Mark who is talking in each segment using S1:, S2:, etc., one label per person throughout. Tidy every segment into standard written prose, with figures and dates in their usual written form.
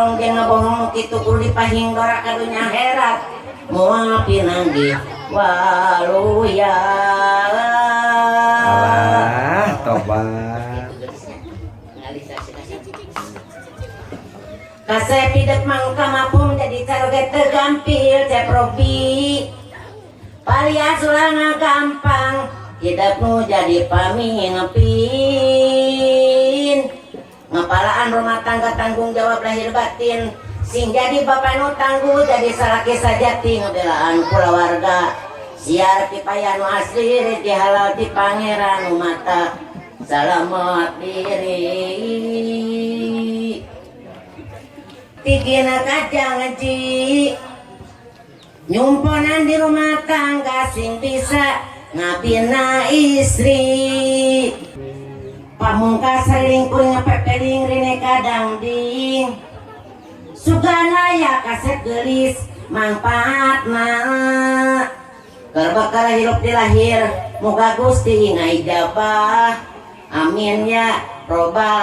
S1: Ngaborong jeung ngabohong kitu kudu dipahing dora ka dunya akhirat moal pinanggih waluya.
S2: Alah, tobat.
S1: Kasep hidup mangka mapum jadi caroge teu gampil Cep Robi. Palias ulah gampang hidup nu jadi pamimpin. Ngapalaan rumah tangga tanggung jawab lahir batin. Sing jadi bapak nu tangguh jadi salaki sajati ngebelaan kulawarga. Siar pipaya nu asli rezeki halal ti pangeran nu mata salamat diri. Tigina kajanji nyumponan di rumah tangga sing bisa ngabina istri. Pamungkas sering kuring ngepepeling rine kadang ding. Sugana ya kasep gelis mangpaatna. Keur bakal hirup di lahir muga Gusti ngaijabah. Amin ya robbal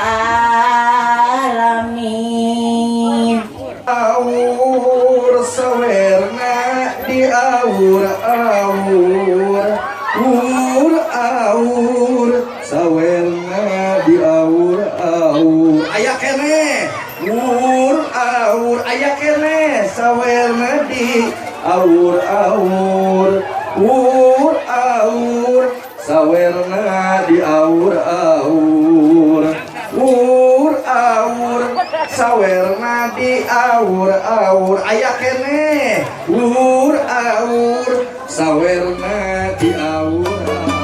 S1: alamin.
S2: Aur sawerna di aur aur, ur aur sawerna di aur aur, aya keneh ur aur, aya keneh sawerna di aur aur, ur aur sawerna di aur aur, ur aur sawerna di aur aur, aya keneh ur aur sawerna di aur aur.